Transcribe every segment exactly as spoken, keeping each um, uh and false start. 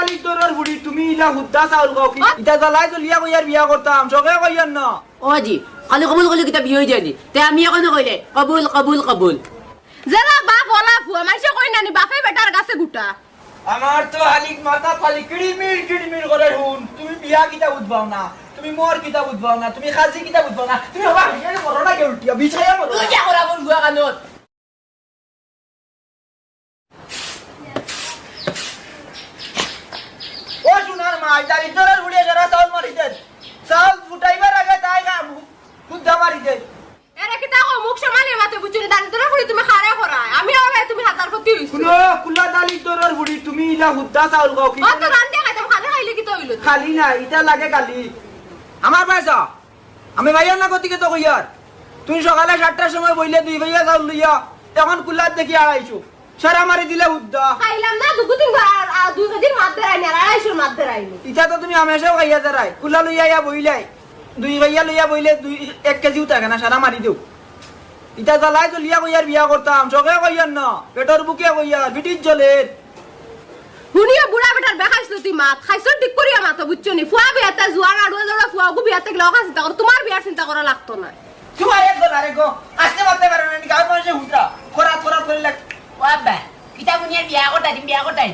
আলির দরর বুড়ি, তুমি ইলা হুদ্দা চাউল খাও কি? ইতা জ্বালায় জ্বলিয়া কইয়ার বিয়া করতাম, সবে কইয়ার না। ও আজি, খালি কবুল কইলে কিতা বিয়া অই যায়নি? তে আমি অখন কইলে, কবুল, কবুল, কবুল। যেলা বাপ অলা ফুয়া, মানষে কইন না নি, বাপে বেটার গাছে গুটা। আমার তো হালিক মাথা খালি কিড়িমিড় কিড়িমিড় করে হুন। তুমি বিয়া কিতা বুঝবাও না, তুমি মর কিতা বুঝবাও না, তুমি খাজি কিতা বুঝবাও না, তুমি হবা বিয়া মরো না কে উল্টিয়া, বিছাইয়া মরো। তুই কিয়া করা বল ফুয়া কানত? ও সোনার মা, ইতা ইজ্জতের বুড়িয়ে যারা চাউল মারি দেন, চাউল ফুটাইবার আগে তাই গা হুদ্দা মারি দেন। এরে কিতা কও, মুখ সামালে মাতে বুঝছো নি, দাঁড়িয়ে তোরা করি তুমি খাড়া করায়। আমি আবার তুমি হাতার ক্ষতি হইছো। শুনো, কুলা দালির দরর বুড়ি, তুমি ইলা হুদ্দা চাউল খাও কি? অত রান্ধে খাইতাম, খালি খাইলে কিতা অইলো? খালি না, ইটা লাগে খালি। আমার পয়সা। আমি ভাইয়া না গতিকে তো কইয়ার। তুই সকালে সাতটার সময় বইলে দুই ভাইয়া চাউল লইয়া, এখন কুলার দেখি আড়াইশো। সারা মারি দিলে হুদ্দা। খাইলাম না, দুগু তিন ঘর, আর, আর দুই কেজির মাত দেরাইনি, আর আড়াইশোর মাত দেরাইনি। ইটা তো তুমি হামেশাও খাইয়া যারাই। কুলা লইয়া ইয়া বইলাই। দুই ভাইয়া লইয়া বইলে দুই, এক কেজিও থাকে না, সারা মারি দেও। ইটা জ্বালায় জ্বলিয়া কইয়ার বিয়া করতাম, সবে কইয়ার না। পেটর বুকে কইয়ার, পিঠির জ্বলের। হুনিও বুড়া বেটার বেখাইছলতি মাত, খাইছর ঠিক করিয়া মাতো, বুঝছো নি? ফুয়া বিয়াতে জুয়ান আড়ুয়া জড়া ফুয়া ওগু বিয়াতে গেলে অখান চিন্তা করো, তোমার বিয়ার চিন্তা করা লাগতো না। তোমার এক গো, আরেক গো, আসতে পারতে পারো না, গাঁর মানুষে হুতরা, খরাত, খরাত করে লাগ-, ও আব্বা, কিতা বুনিয়ার বিয়া করতা, তুমি বিয়া করতাই?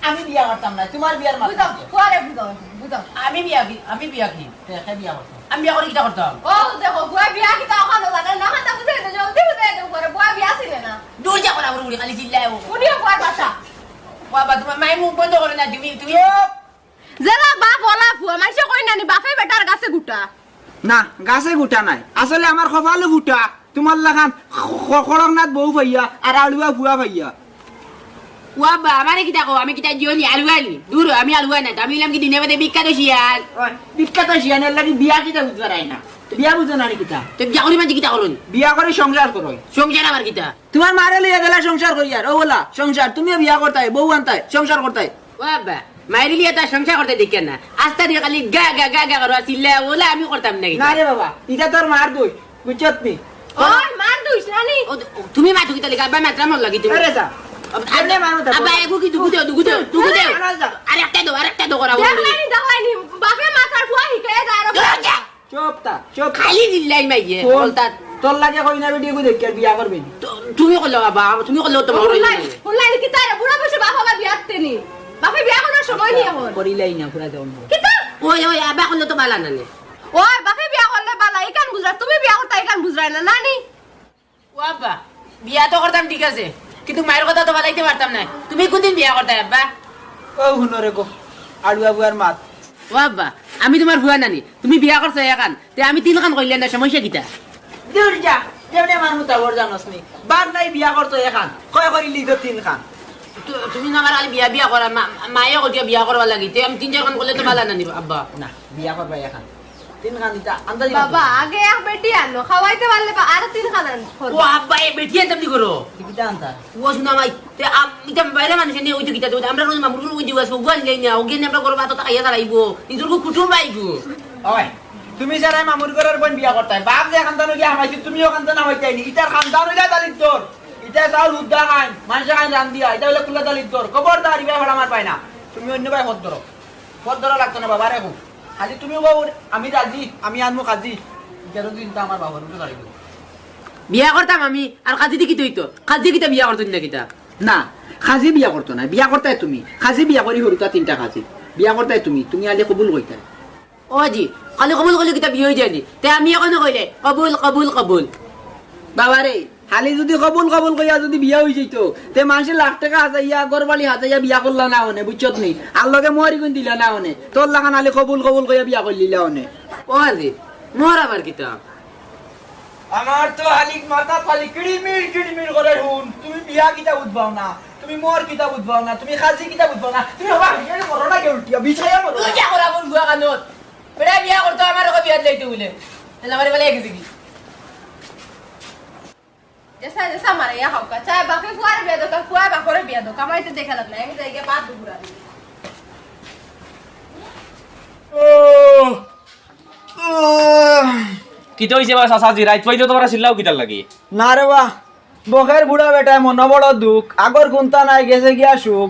আমি বিয়া করতাম না, তোমার বিয়ার মাত বুঝাও, দিতে। ফুয়ারে বুঝাও, বুঝাও। আমি বিয়া কি, আমি বিয়া কি? তে, কে বিয়া করতাম? আমি বিয়া করে কিতা করতাম? ও, দেখো, বুয়া বিয়া কিতা অখানো জানে না, হাতা বুঝে দে, জলদি বুঝে দে, পরে বুয়া বিয়া ছিল না। দূর যা করা, বুড়ি খালি চিল্লায় ও। উনিও বুয়ার বাসা। ও আব্বা, তোমার মায়ের মুখ বন্ধ করে না, তুমি, তুমি চুপ! যেলা বাপ অলা ফুয়া, মানষে কইন না নি, বাপে বেটার গাছে গুটা। না, গাছে গুটা নাই। আসলে আমার কপালো ফুটা, তোমার লাখান খ-, খ-, খড়গনাথ বউ পাইয়া আর আড়ুয়া ফুয়া পাইয়া। ও আব্বা, আমারে কিতা কও? আমি কিতা জিও নি, আড়ুয়া নি? দূর, আমি আড়ুয়া না, আমি অইলাম কি দিনে বাদে বিখ্যাত শিয়াল। ওই, বিখ্যাত শিয়ালের লাগি বিয়া কিতা বুঝবার আয় না? বিয়া বুঝো না নি কিতা? তে বিয়া করি মাঝে কিতা করুন? বিয়া করে সংসার করো। সংসার আবার কিতা? তোমার মারে লইয়া গেলা সংসার করিয়ার, ও বলা, সংসার, তুমিও বিয়া করতায়, বউ আনতায়, সংসার করতায়। ও আব্বা, মাইরি লিয়া তার সংসার করতে দেখে না। আস্তা দিয়ে খালি গা গা গা গা করো, চিল্লা ওলা আমি করতাম না না কিতা? রে বাবা, ইটা তোর মার দোষ, বুঝছত নি? ওই, মার দোষ, নানি। ও, তুমি মার দোষ কিতা লাগি? আব্বা মাতরা মন লাগি তুমি। আরে যা। আব-, আব-, এমনি মার মতো আব্বা, বলো। এগু কি দুগু দেও, দুগু দেও, দুগু দেও। আরে যা। আরেকটা দেও, আরেকটা দেও করা দেখ বলো। নানি, দেখ নানি, বাপে মাথার ফুয়া হিকে দে আরো। দূর যা। চুপ তা, চুপ। খালি চিল্লাই মাইয়ে, তোর, বলতা। তোর লাগে কই না বেটি এগু দেখি আর বিয়া করবে নি। তো-, তুমি করলে বাবা, তুমি করলে তো মনে হয় হুনলাই, না। হুনলাই, কিতা রে, বুড়া বয়সে বাপ আবার বিয়া দিতে নি। বাপে বিয়া করার সময় নি এখন। করিলাই না, পুরা দেওয়ান। কিতা? ওই, ওই, আব্বা করলে তো বালা না নে। ওই, বাপে বিয়া করলে বালা, ইখান বুঝরা, তুমি বিয়া করতা, ইখান বুঝরায় না, নানি? ও আব্বা, বিয়া তো করতাম ঠিক আছে, কিন্তু মায়ের কথা তো বালাইতে পারতাম না। তুমি কোনদিন বিয়া করতায় আব্বা? ও হুনো রে গো, আড়ুয়া বুয়ার মাত। ও আব্বা, আমি তোমার ফুয়া নানি, তুমি বিয়া করছো এখান, তে আমি তিনখান কইলে না, সমস্যা কিতা? দূর যা, যেমনি আমার মুতাবর জানোস নি। বাদ নাই বিয়া করতো এখান, কয় করিলি তো তিনখান। তু-, তুমি না আমার খালি বিয়া বিয়া করা, মা-, মায়ে কইয়া বিয়া করবার লাগি, তে আমি তিন চারখান করলে তো বালা নানি আব্বা। না, বিয়া করবা এখান। তিনখান ইতা আন্দাজি বাবা, আগে এক বেটি আনো, খাওয়াইতে পারলে বা আরো তিনখান আন। ও আব্বা, এই বেটি আনতাম নি করো? কিতা আনতা? ও শুনা মাই, তে আম-, ইতা বাইরে মানুষ নিয়ে ওই যে কিতা, আমরা রোজ মামুর ওই যে ওয়াস, ওগুয়ান যাই না, ওগিয়ে আমরা করবা তো খাইয়া দাঁড়াইবো, নিজের কুটুম পাইবো। ওই, তুমি যারা মামুর ঘরের বোন বিয়া করতায়, বাপ যে খানদানো গিয়া হামাইছে, তুমিও খানদান হামাইতায় নি। ইতার খানদান হইলা দালিদ্দর। ইতা চাউল হুদ্দা খাইন, মানষে খাইন রান্দিয়া। ইতা হইলে কুলা দালিদ্দর। খবরদার, ইবা ভাড়া মার পায় না। তুমি অন্য ভাই পথ ধরো। পথ ধরা লাগতো না বাবা, রে খুব। খালি তুমি কও, আমি রাজি, আমি আনমু কাজি। ইতারও দিন তো আমার বাবার উপরে দাঁড়িয়ে। বিয়া করতাম আমি, আর কাজি দি কিতা অইতো? কাজি কিতা বিয়া করতো না কিতা? না, কাজি বিয়া করতো না, বিয়া করতায় তুমি। কাজি বিয়া করি হুরুতা তিনটা কাজি। বিয়া করতায় তুমি, তুমি আলে কবুল কইতায়। ও জি, খালি কবুল কইলে কিতা বিয়া অই যায়নি? তে আমি অখন কইলে, কবুল, কবুল, কবুল। বাবা রে, খালি যুদি কবুল, কবুল কইয়া যুদি বিয়া অই যাইতো, তে মানষে লাখ টেকা হাজাইয়া, ঘর বাড়ি হাজাইয়া বিয়া করলা না অনে, বুঝছত নি? আর লগে মোহরি গুন দিলা না অনে। তোর লাখান আলে কবুল, কবুল কইয়া বিয়া করলিলা অনে। ও জি, মোহর আবার কিতা? আমার তো হালিক মাথা খালি কিড়িমিড়, কিড়িমিড় করে হুন। তুমি বিয়া কিতা বুঝবাও না, তুমি মোহর কিতা বুঝবাও না, তুমি কাজি কিতা বুঝবাও না, তুমি হবা বিয়া করো না কে উল্টিয়া, বিছাইয়া মরো। তুই কিয়া করা বল বুয়া কানত? বেটা বিয়া করতো, আমার ওকে বিয়া দিলাইতো বলে। তাহলে আমার বেলা গেছে কি? যেসা, যেসা মারে ইয়া হউক, চাই বাপে ফুয়ারে বিয়া দউক, ফুয়ায় বাপরে বিয়া দউক, আমারে ইতা দেখা লাভ নাই, আমি যাই গিয়া বাদ দুপুরা। কিতা অইছে বা চাচাজি, রাইত পাইতে তোমরা চিল্লাও কিতার লাগি? না রে বা, বখের বুড়া বেটায় মনো বড় দুখ, আগর কুন্তা নাই গেছে গিয়া সুখ।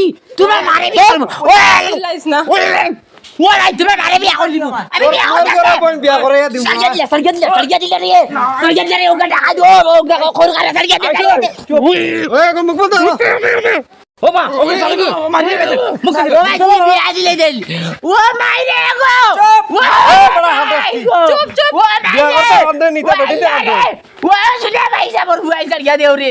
মারি, তুমার মারে বিয়া করমু। ওই, চিল্লাইস না। ওই, ওই, ওই, তুমার মারে বিয়া করি দিমু। আমি বিয়া করি দিমু। সারিয়া দিলা, সারিয়া দিলা, সারিয়া দিলা রে। সারিয়া দিলা রে, ওগা টাকা দো, ওগা খোর করে সারিয়া দিলা রে। চুপ। ওই, ওই, মুখ বন্ধ করো। ও মা, ও মা, মারি দে। মুখ বন্ধ করো। ও মা, কি বিয়া দিলে দেন। ও মাই রে গো। চুপ। ও এ, বড় হাত মাই আছে। গো। চুপ, চুপ। ও মাই বিয়া রে। করতে বাদ দে, নিতে ও বেটিতে মাই বাদ দে। রে। ও শুনে ভাই সাবর বুয়াই সারিয়া দেও রে।